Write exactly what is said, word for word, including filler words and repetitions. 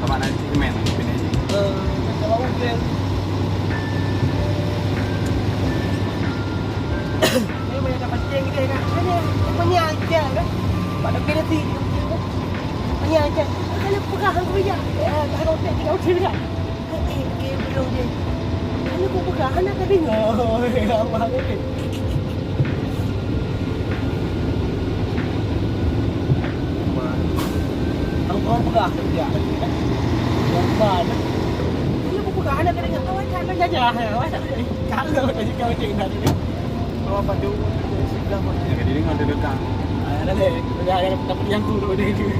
Sabab na semen, pinah jih. Hana kupeugah, hana kadeungoe. Abang, eh. Abang peugah, ya. Abang. Hana kupeugah, hana kadeungoe. Awak hana jajah, awak hana. Kalau tadi kau cek dah tadi. Kalau apa tu, sudah pun. Ya, jadi dengar dia dekat. Ah, dah leh. Dah, dah, dah, dah, yang tu, dah, dah, dah.